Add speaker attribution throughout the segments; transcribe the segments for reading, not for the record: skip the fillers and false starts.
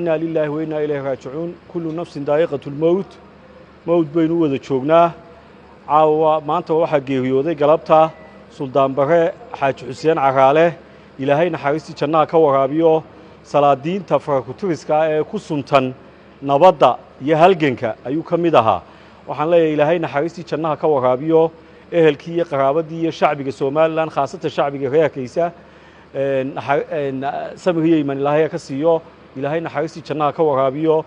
Speaker 1: Inna lilaahi wa innaa ilayhi raajicuun. Kullu nafsin daa'iqatu lmowt. Mowt baynu u wada joognaa. Caawa maanta waxaa geeriyooday galabta Suldaan Bare Xaaji Xuseen Caraale. Ilaahay naxariistii jannaha ka waraabiyo. Salaadiinta farakutiriska ee ku suntan nabadda iyo halganka ayuu ka mid ahaa. Waxaan leeyahay, Ilaahay naxariistii jannaha ka waraabiyo. Ehelkii iyo qaraabadii iyo shacbiga Somaliland, khaasatan shacbiga reer Hargeysa, samir iyo iimaan Ilaahay ka siiyo. Ilaahay naxariistii jannaha ka waraabiyo.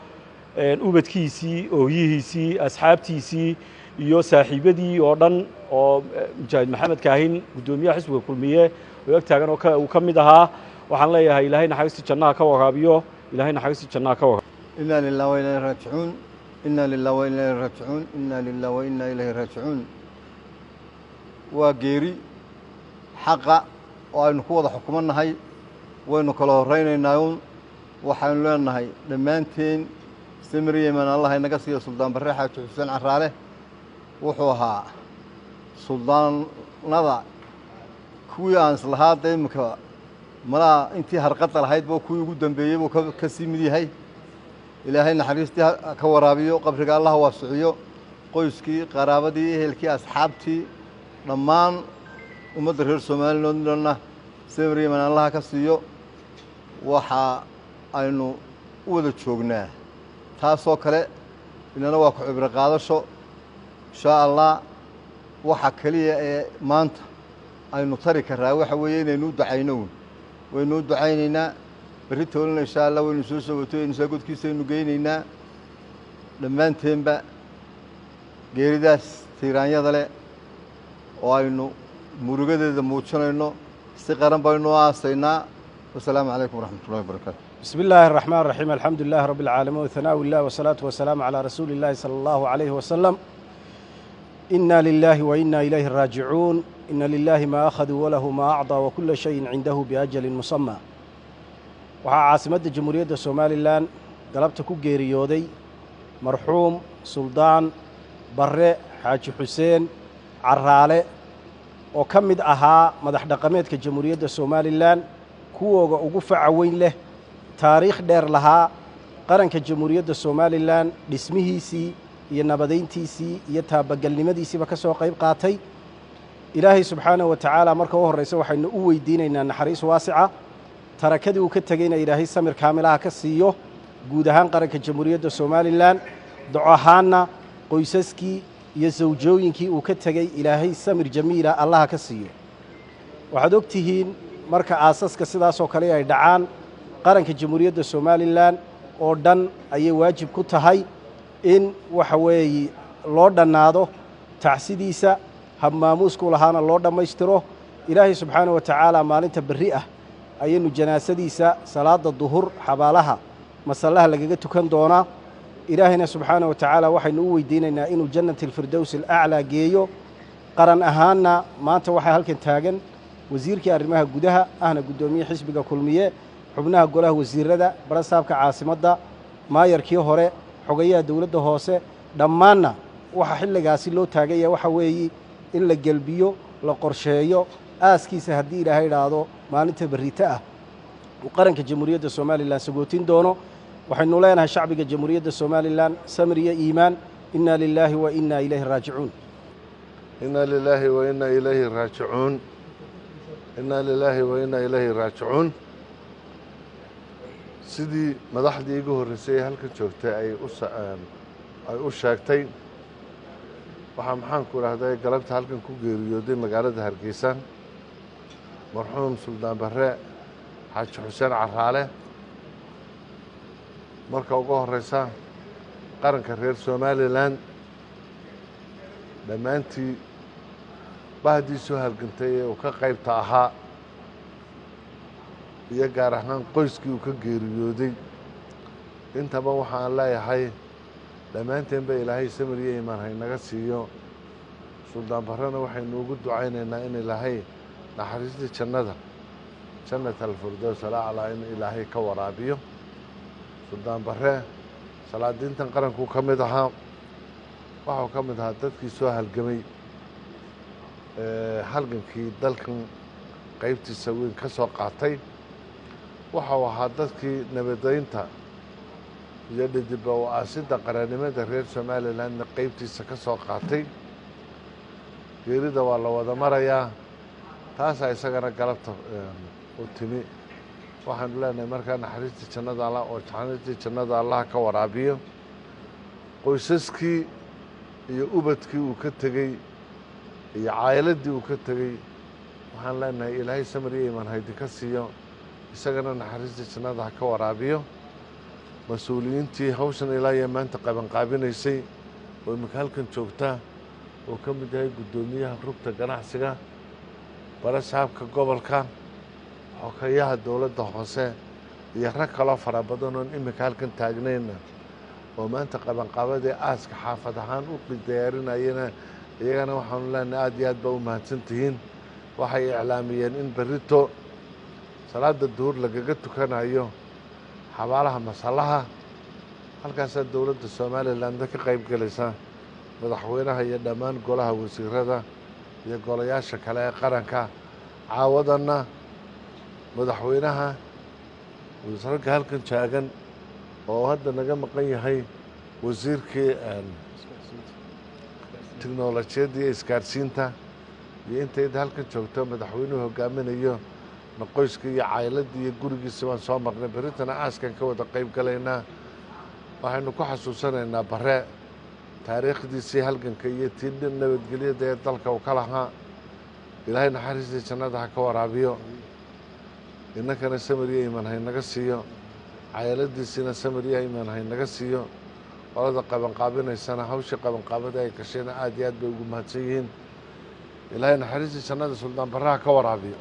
Speaker 1: Ubadkiisii, ooryihiisii, asxaabtiisii iyo saaxiibadii oo dhan, oo Mujaahid Maxamed Kaahin, guddoomiyaha xisbiga Kulmiye oo ag taagan, oo uu ka mid ahaa, waxaan leeyahay, Ilaahay naxariistii jannaha ka waraabiyo. Ilaahay naxariistii jannaha ka waraabiyo.
Speaker 2: Inna lilah wa inna ilayhi raajicuun. Inna lilah wa inna ilayhi raajicuun. Inna lilah wa inna ilayhi raajicuun. Waa geeri xaqa oo aynu ku wada xukumannahay. Waynu kala horraynaynaa uun. Waxaynu leenahay dhammaanteen samir yeman Allah inaga siiyo. Suldaan Barre Xaaji Xuseen Caraale wuxuu ahaa suldaanada kuwii aan islahaa da iminka malaha intii harqadda lahayd ba kuwii ugu dambeeyey buu ka sii mid yahay. Ilaahay naxariistii ka waraabiyo, qabriga Allah waasiciyo. Qoyskii, qaraabadii, ehelkii, asxaabtii, dhammaan ummadda reer Somaliland dhanna samir yeman Allah ka siiyo. Waxa aynu u wada joognaa taasoo kale inana waa ku cibro qaadasho, inshaa Allah. Waxa keliya ee maanta aynu tari karaa waxa weeye inaynu u ducayno un. Waynu u ducaynaynaa. Berri toolina, insha Allah, waynu soo sobotoynaysaa, godkiisaynu geynaynaa dhammaanteenba. Geeridaas tiiraanyada leh oo aynu murugadeeda muujinayno, si qaran baynu u aasaynaa. Wasalaamu calaykum waraxmat ullahi wabarakaatu.
Speaker 3: بسم الله الرحمن الرحيم. الحمد لله رب العالمين وثناء الله والصلاة والسلام على رسول الله صلى الله عليه وسلم. إنا لله وإنا إليه راجعون. إن لله ما أخذ وله ما أعطى وكل شيء عنده بأجل مسمى. Waxaa caasimadda Jamhuuriyadda Somaliland galabta ku geeriyooday marxuum Suldaan Barre Xaaji Xuseen Caraale, oo ka mid ahaa madax dhaqameedka Jamhuuriyadda Somaliland kuwooga ugu faca weyn leh, taariikh dheer lahaa, qaranka Jamhuuriyadda Somaliland dhismihiisii iyo nabadayntiisii iyo taabagelnimadiisiiba ka soo qayb qaatay. Ilaahay subxaanahu wa tacaala marka u horraysa waxaynu u weydiinaynaa naxariis waasica. Tarakadii uu ka tegeyna Ilaahay samir kaamilaha ka siiyo. Guud ahaan qaranka Jamhuuriyadda Somaliland, doco ahaanna qoysaskii iyo sawjooyinkii uu ka tegey, Ilaahay samir jamiila Allaha ka siiyo. Waxaad og tihiin, marka aasaska sidaasoo kale ay dhacaan, qaranka Jamhuuriyadda Somaliland oo dhan ayay waajib ku tahay in waxa weeye loo dhannaado tacsidiisa, habmaamuusku lahaana loo dhammaystiro. Ilaahay subxaanahu wa tacaala maalinta berri ah ayaynu janaasadiisa salaadda duhur xabaalaha masallaha lagaga tukan doonaa. Ilaahayna subxaanahu wa tacaala waxaynu u weydiinaynaa inuu jannati alfirdows alaclaa geeyo. Qaran ahaanna maanta waxaa halkan taagan wasiirkii arrimaha gudaha, ahna guddoomiye xisbiga Kulmiye, xubnaha golaha wasiirada, barasaabka caasimadda, maayarkii hore, xogayaha dowladda hoose. Dhammaanna waxa xilligaasi loo taaganya waxa weeye in la gelbiyo, la qorsheeyo aaskiisa, haddii Ilaahay idhaahdo maalinta berrito ah uu qaranka Jamhuuriyadda Somaliland sagootin doono. Waxaynu leenahay shacbiga Jamhuuriyadda Somaliland samir iyo iimaan. Inna lilaahi wa inna ilayhi raajicuun.
Speaker 4: Inna lilaahi wa inna ilayhi raajicuun. Inna lilaahi wa inna ilayhi raajicuun. Sidii madaxdii igu horreysay ee halkan joogtay ay u sheegtay, waxaa, maxaan ku idhahday, galabta halkan ku geeriyooday magaalada Hargeysa marxuum Suldaan Barre Xaaji Xuseen Caraale. Marka ugu horeysa, qaranka reer Somaliland dhammaantii, bahdii soo halgantay ee uu ka qaybta ahaa, iyo gaar ahaan qoyskii uu ka geeriyooday, intaba waxaan leeyahay dhammaanteenba Ilaahay samir iyo iimaan haynaga siiyo. Suldaan Barrena waxaynu ugu ducaynaynaa in Ilaahay naxariistii jannada, jannat alfirdows alaclaa, in Ilaahay ka waraabiyo. Suldaan Barre salaadiintan qarankuu ka mid ahaa. Waxuu ka mid ahaa dadkii soo halgamay, halgankii dalkan qaybtiisa weyn ka soo qaatay. Waxau ahaa dadkii nabadaynta. Iyo dhidiba u aasidda qarannimada reer Somalilandna qeybtiisa ka soo qaatay. Geerida waa la wada marayaa, taasaa isagana galabta u timi. Waxaanu leenahay markaa naxariistii jannada Allah oo naxariistii jannada Allaha ka waraabiyo. Qoysaskii iyo ubadkii uu ka tegey iyo caayiladdii uu ka tegey waxaan leenahay Ilaahay samir iyo iimaan haydinka siiyo, isagana naxariistii jannada ha ka waraabiyo. Mas-uuliyiintii hawshan ilaa iyo maanta qabanqaabinaysay oo iminka halkan joogta, oo ka mid yahay guddoomiyaha rugta ganacsiga, barasaabka gobolka, xokayaha dowladda hoose iyo rag kaloo fara badan oon iminka halkan taagnayna, oo maanta qabanqaabadii aaska xaafad ahaan u diyaarinayana, iyagana waxaanu leenahay aad iyo aad baa u mahadsan tihiin. Waxay iclaamiyeen in berrito salaada duhur lagaga tukanayo xabaalaha masallaha. Halkaasaa dowladda Somaliland ka qayb galaysa, madaxweynaha iyo dhammaan golaha wasiirada iyo golayaasha kale ee qaranka. Caawadanna madaxweynaha, ragga halkan taagan oo hadda naga maqan yahay wasiirkii tiknolojiyadda iyo isgaarsiinta iyo intayda halkan joogto madaxweynuhu hogaaminayo na qoyska iyo caayiladii iyo gurigiisa baan soo marnay. Berritana aaskan ka wada qayb galaynaa. Waxaynu ku xasuusanaynaa Bare taariikhdiisii halganka iyo tii nabadgelyada ee dalka uu ka lahaa. Ilaahay naxariistii jannada ha ka waraabiyo, innankana samir iyo iimaan haynaga siiyo, caayiladiisiina samir iyo iimaan haynaga siiyo. Qolada qabanqaabinaysana hawshii qabanqaabada ay gashayna aad iyo aad bay ugu mahadsan yihiin. Ilaahay naxariistii jannada Suldaan Barre ha ka waraabiyo.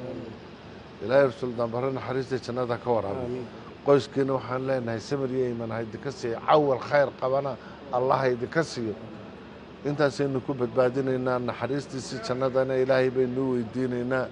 Speaker 4: Ilaahay Suldaan Barre naxariistii jannada ha ka waraabiyo. Qoyskiina waxaan leenahay samir iyo iimaan ha idinka siiyo, cawal khayr qabana Allah ha idinka siiyo. Intaasaynu ku badbaadinaynaa, naxariistiisii jannadana Ilaahay baynuu weydiinaynaa.